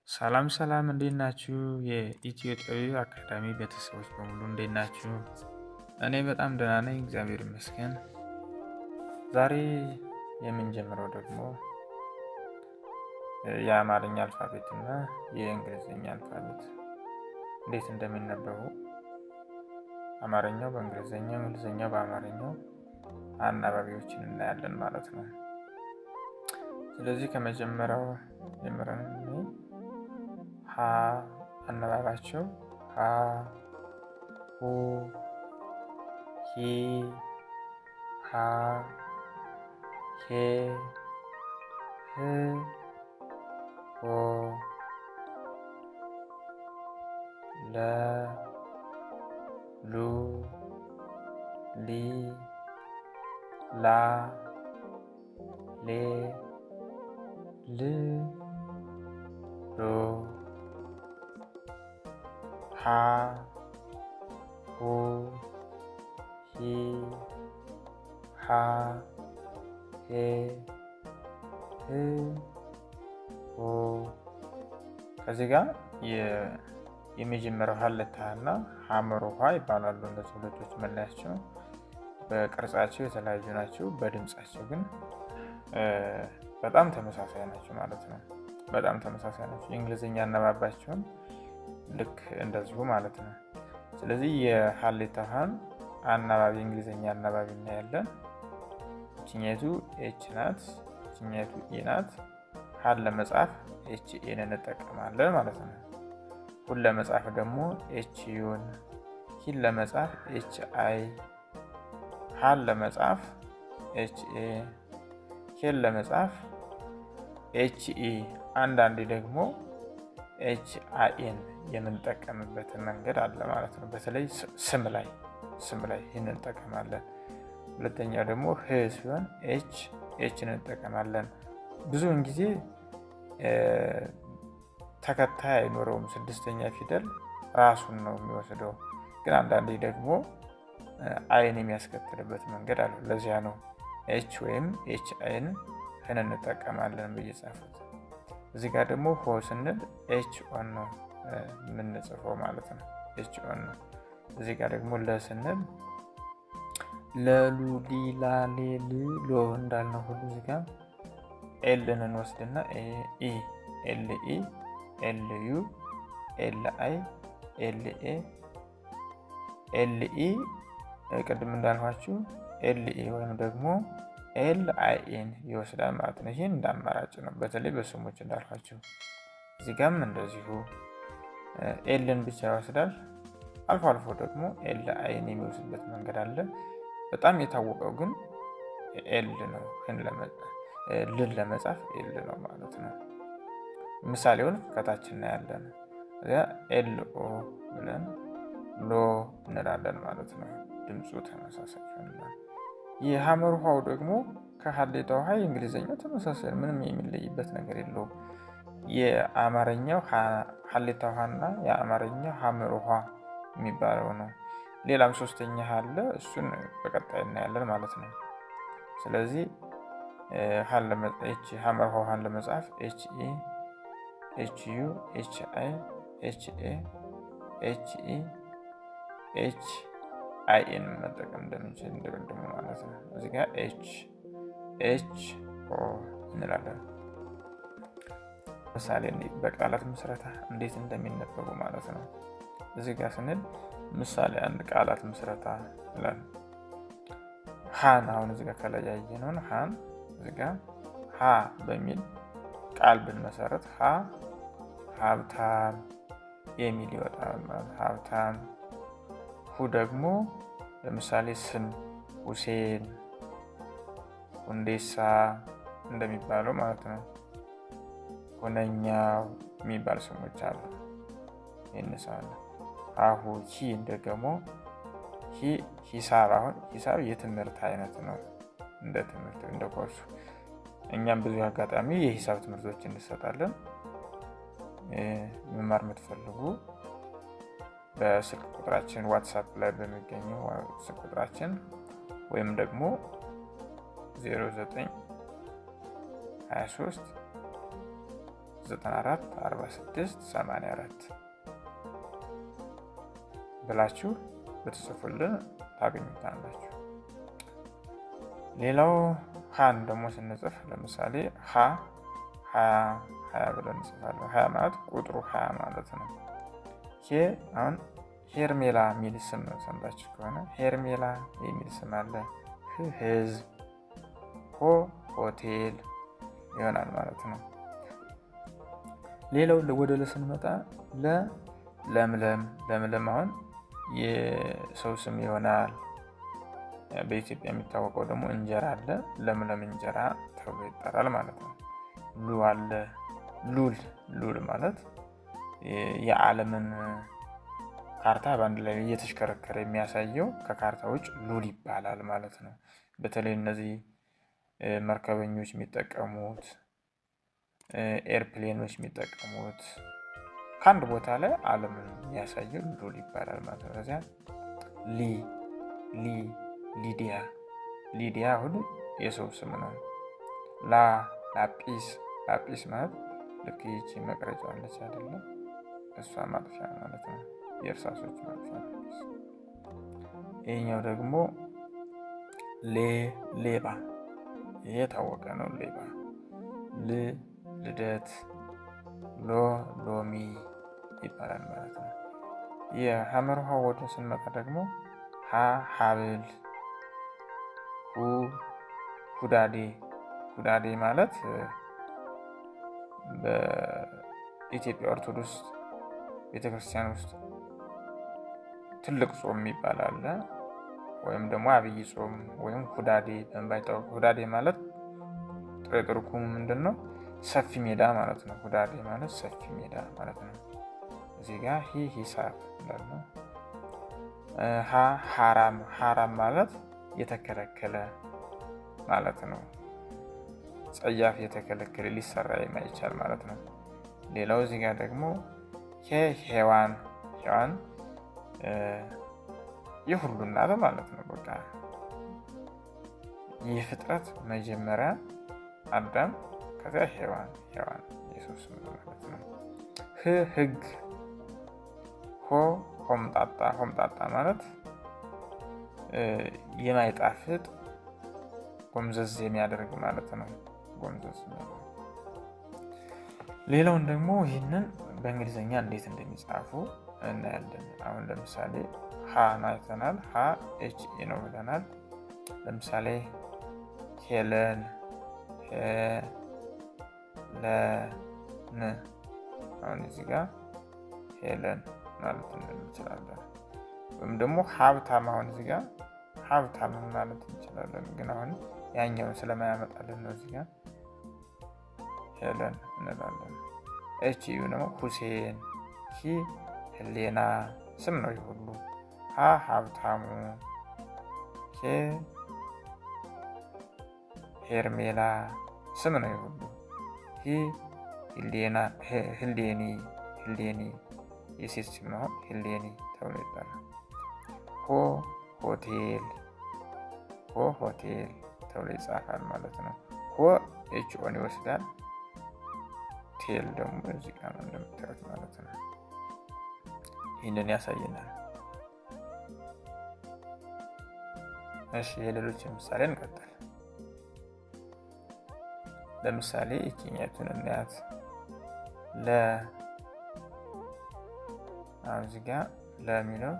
ሰላም ሰላም፣ እንዴት ናችሁ? የኢትዮ ጠቢብ አካዳሚ ቤተሰቦች በሙሉ እንዴት ናችሁ? እኔ በጣም ደህና ነኝ፣ እግዚአብሔር ይመስገን። ዛሬ የምንጀምረው ደግሞ የአማርኛ alphabet እና የእንግሊዝኛ alphabet እንዴት እንደሚነበቡ፣ አማርኛው በእንግሊዝኛው፣ እንግሊዝኛው በአማርኛው አናባቢዎችን እናያለን ማለት ነው። ስለዚህ ከመጀመሪያው ጀምረን ሀ አነባባቸው ሀ፣ ሁ፣ ሂ፣ ሃ፣ ሄ፣ ህ፣ ሆ፣ ለ፣ ሉ፣ ሊ፣ ላ፣ ሌ፣ ል፣ ሎ፣ ሃ፣ ሁ፣ ሂ፣ ሃ፣ ሄ፣ ህ፣ ሆ። ከዚህ ጋር የመጀመሪያው ሀለታ እና ሐመር ውሃ ይባላሉ። እነዚህ ሁለቶች መለያቸው በቅርጻቸው የተለያዩ ናቸው። በድምጻቸው ግን በጣም ተመሳሳይ ናቸው ማለት ነው። በጣም ተመሳሳይ ናቸው። የእንግሊዝኛ አነባባቸውን ልክ እንደዚሁ ማለት ነው። ስለዚህ የሀሌታ ውሃን አናባቢ እንግሊዝኛ አናባቢ እናያለን። እችኛይቱ H ናት፣ እችኛይቱ E ናት። ሀን ለመጻፍ H E ን እንጠቀማለን ማለት ነው። ሁን ለመጻፍ ደግሞ H U ን፣ ሂን ለመጻፍ H I፣ ሃን ለመጻፍ H A፣ ሄን ለመጻፍ H E፣ አንዳንዴ ደግሞ H I ን የምንጠቀምበትን መንገድ አለ ማለት ነው። በተለይ ስም ላይ ይህን እንጠቀማለን። ሁለተኛው ደግሞ ህ ሲሆን H H ን እንጠቀማለን። ብዙውን ጊዜ ተከታይ አይኖረውም። ስድስተኛ ፊደል ራሱን ነው የሚወስደው። ግን አንዳንዴ ደግሞ I ን የሚያስከትልበት መንገድ አለው። ለዚያ ነው H ወይም H I ን ህን እንጠቀማለን ብዬ ጻፉት። እዚህ ጋር ደግሞ ሆ ስንል H O ን ነው የምንጽፈው ማለት ነው። H O ን ነው። እዚህ ጋር ደግሞ ለ ስንል ለሉ ሊ ላ ሌ ል ሎ እንዳልነው ሁሉ እዚህ ጋር L ን እንወስድና E፣ L E፣ L U፣ L I፣ L A፣ L E፣ ቅድም እንዳልኳችሁ L E ወይም ደግሞ L I ን ይወስዳል ማለት ነው። ይህን እንደ አማራጭ ነው፣ በተለይ በስሞች እንዳልኳችሁ። እዚህ ጋም እንደዚሁ L ን ብቻ ይወስዳል። አልፎ አልፎ ደግሞ L I ን የሚወስድበት መንገድ አለ። በጣም የታወቀው ግን L ነው። ልን ለመጻፍ L ነው ማለት ነው። ምሳሌውን ከታች እናያለን። እዚያ L O ብለን ሎ እንላለን ማለት ነው። ድምፁ ተመሳሳይ ይሆናል። የሐመር ውሃው ደግሞ ከሀሌታ ውሃ የእንግሊዝኛው ተመሳሳይ፣ ምንም የሚለይበት ነገር የለውም። የአማርኛው ሀሌታ ውሃና የአማርኛው ሐመር ውሃ የሚባለው ነው። ሌላም ሶስተኛ አለ፣ እሱን በቀጣይ እናያለን ማለት ነው። ስለዚህ ሐመር ውሃን ለመጻፍ H E፣ H U፣ H I፣ H A፣ H E፣ H I ን መጠቀም እንደምንችል እንደቅድሙ ማለት ነው። እዚህ ጋር H H O እንላለን። ምሳሌ በቃላት ምስረታ እንዴት እንደሚነበቡ ማለት ነው። እዚህ ጋር ስንል ምሳሌ አንድ ቃላት ምስረታ ይላል። ሃን አሁን እዚህ ጋር ከላይ ያየነውን ሃን እዚህ ጋር ሃ በሚል ቃል ብንመሰረት ሃ ሀብታም የሚል ይወጣል ማለት ሀብታም። ሁ ደግሞ ለምሳሌ ስም ሁሴን፣ ሁንዴሳ እንደሚባለው ማለት ነው። ሁነኛው የሚባል ስሞች አሉ። ይነሳሉ። አሁ ሂ ደግሞ ሂ ሂሳብ። አሁን ሂሳብ የትምህርት አይነት ነው፣ እንደ ትምህርት እንደ ኮርሱ እኛም ብዙ አጋጣሚ የሂሳብ ትምህርቶች እንሰጣለን። መማር የምትፈልጉ በስልክ ቁጥራችን WhatsApp ላይ በሚገኘው ስልክ ቁጥራችን ወይም ደግሞ 09 23 94 46 84 ብላችሁ ብትጽፉልን ታገኙታላችሁ። ሌላው ሃን ደግሞ ስንጽፍ ለምሳሌ ሀ 20 20 ብለን እንጽፋለን። 20 ማለት ቁጥሩ 20 ማለት ነው። ሄ አሁን ሄርሜላ የሚል ስም ሰምታችሁ ከሆነ ሄርሜላ የሚል ስም አለ። ህ ህዝብ፣ ሆ ሆቴል ይሆናል ማለት ነው። ሌላው ወደ ለ ስንመጣ ለ ለምለም፣ ለምለም አሁን የሰው ስም ይሆናል። በኢትዮጵያ የሚታወቀው ደግሞ እንጀራ አለ። ለምለም እንጀራ ተብሎ ይጠራል ማለት ነው። ሉ አለ። ሉል፣ ሉል ማለት የዓለምን ካርታ በአንድ ላይ እየተሽከረከረ የሚያሳየው ከካርታ ውጭ ሉል ይባላል ማለት ነው። በተለይ እነዚህ መርከበኞች የሚጠቀሙት፣ airplane ኖች የሚጠቀሙት ከአንድ ቦታ ላይ ዓለምን የሚያሳየው ሉል ይባላል ማለት ነው። ከዚያ ሊ፣ ሊ ሊዲያ፣ ሊዲያ ሁሉ የሰው ስም ነው። ላ ላጲስ፣ ላጲስ ማለት ልክ ይቺ መቅረጫ አለች አይደለም? እሷ ማጥፊያ ማለት ነው። የእርሳሶች ማጥፊያ ላጲስ። ይሄኛው ደግሞ ሌ ሌባ፣ ይሄ የታወቀ ነው። ሌባ። ል ልደት፣ ሎ ሎሚ ይባላል ማለት ነው። የሐመር ውሃ ወደ ስንመጣ ደግሞ ሀ ሀብል፣ ሁ ሁዳዴ፣ ሁዳዴ ማለት በኢትዮጵያ ኦርቶዶክስ ቤተክርስቲያን ውስጥ ትልቅ ጾም የሚባል አለ። ወይም ደግሞ አብይ ጾም ወይም ሁዳዴ በመባል ይታወቃል። ሁዳዴ ማለት ጥሬ ትርጉሙ ምንድን ነው? ሰፊ ሜዳ ማለት ነው። ሁዳዴ ማለት ሰፊ ሜዳ ማለት ነው። እዚህ ጋር ሂ ሂሳብ እንዳለ። ሀ ሀራም፣ ሀራም ማለት የተከለከለ ማለት ነው። ጸያፍ፣ የተከለከለ፣ ሊሰራ የማይቻል ማለት ነው። ሌላው እዚህ ጋር ደግሞ ሄ ሄዋን፣ ሄዋን የሁሉ እናት ማለት ነው። በቃ የፍጥረት መጀመሪያ አዳም፣ ከዚያ ሄዋን፣ ሄዋን የሰው ስም ነው ማለት ነው። ህ ህግ፣ ሆ ሆምጣጣ፣ ሆምጣጣ ማለት የማይጣፍጥ ጎምዘዝ የሚያደርግ ማለት ነው። ጎምዘዝ የሚያደርግ። ሌላውን ደግሞ ይህንን በእንግሊዝኛ እንዴት እንደሚጻፉ እናያለን። አሁን ለምሳሌ ሀ አይተናል። ሀ H E ነው ብለናል። ለምሳሌ ሄለን፣ ሄለን፣ አሁን እዚህ ጋር ሄለን ማለት እንችላለን። ወይም ደግሞ ሀብታም፣ አሁን እዚህ ጋር ሀብታም ማለት እንችላለን። ግን አሁን ያኛውን ስለማያመጣልን ነው እዚህ ጋር ሄለን እንላለን። H U ደግሞ ሁሴን፣ ሂ ህሌና ስም ነው ይሁሉ። ሀ ሀብታሙ፣ ሄ ሄርሜላ ስም ነው ይሁሉ። ሂ ህሌና ህሌኒ፣ ህሌኒ የሴት ስም ነው። ህሌኒ ተብሎ ይጠራል። ሆ ሆቴል፣ ሆ ሆቴል ተብሎ ይጻፋል ማለት ነው። ሆ H O ን ይወስዳል። ቴል ደግሞ እዚህ ጋር ነው እንደምታዩት ማለት ነው። ይህንን ያሳየናል። እሺ የሌሎች ምሳሌ እንቀጥል። ለምሳሌ ይችኛቱን እናያት። ለ አሁን እዚህ ጋር ለሚለው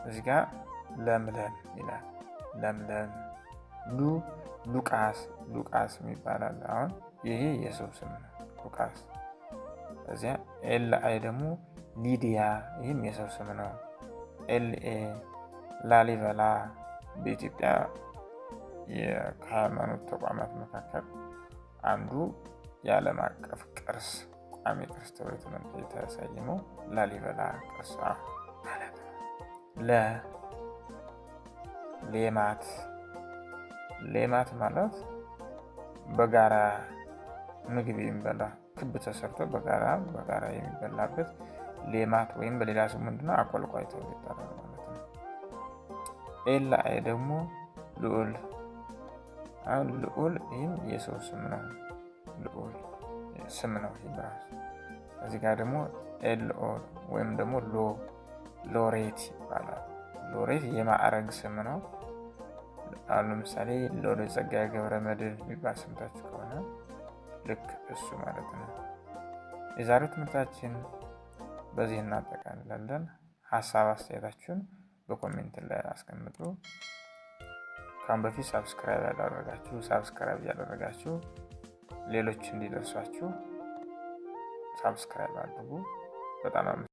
እዚህ ጋር ለምለም ይላል። ለምለም። ሉ ሉቃስ፣ ሉቃስ የሚባል አሁን ይሄ የሰው ስም ነው ሉቃስ። እዚያ L I ደግሞ ሊዲያ፣ ይህም የሰው ስም ነው። L A ላሊበላ፣ በኢትዮጵያ ከሃይማኖት ተቋማት መካከል አንዱ የዓለም አቀፍ ቅርስ ቋሚ ቅርስ ተብሎ የተሰየመው ላሊበላ ቅርስ ማለት ነው። ለ ሌማት፣ ሌማት ማለት በጋራ ምግብ የሚበላ ክብ ተሰርቶ በጋራ በጋራ የሚበላበት ሌማት ወይም በሌላ ስሙ ምንድነው አቆልቋይ ተብሎ ይጠራል ማለት ነው። L I ደግሞ ልዑል፣ አሁን ልዑል ይህም የሰው ስም ነው። ልዑል ስም ነው ይህ ራሱ። እዚህ ጋር ደግሞ LO ወይም ደግሞ ሎ ሎሬት ይባላል። ሎሬት የማዕረግ ስም ነው። አሁን ለምሳሌ ሎሬት ጸጋዬ ገብረመድኅን የሚባል ሰምታችሁ ከሆነ ልክ እሱ ማለት ነው። የዛሬው ትምህርታችን በዚህ እናጠቃልላለን። ሀሳብ አስተያየታችሁን በ comment ላይ አስቀምጡ። ከአሁን በፊት subscribe ያላደረጋችሁ subscribe እያደረጋችሁ ሌሎች እንዲደርሷችሁ subscribe አድርጉ። በጣም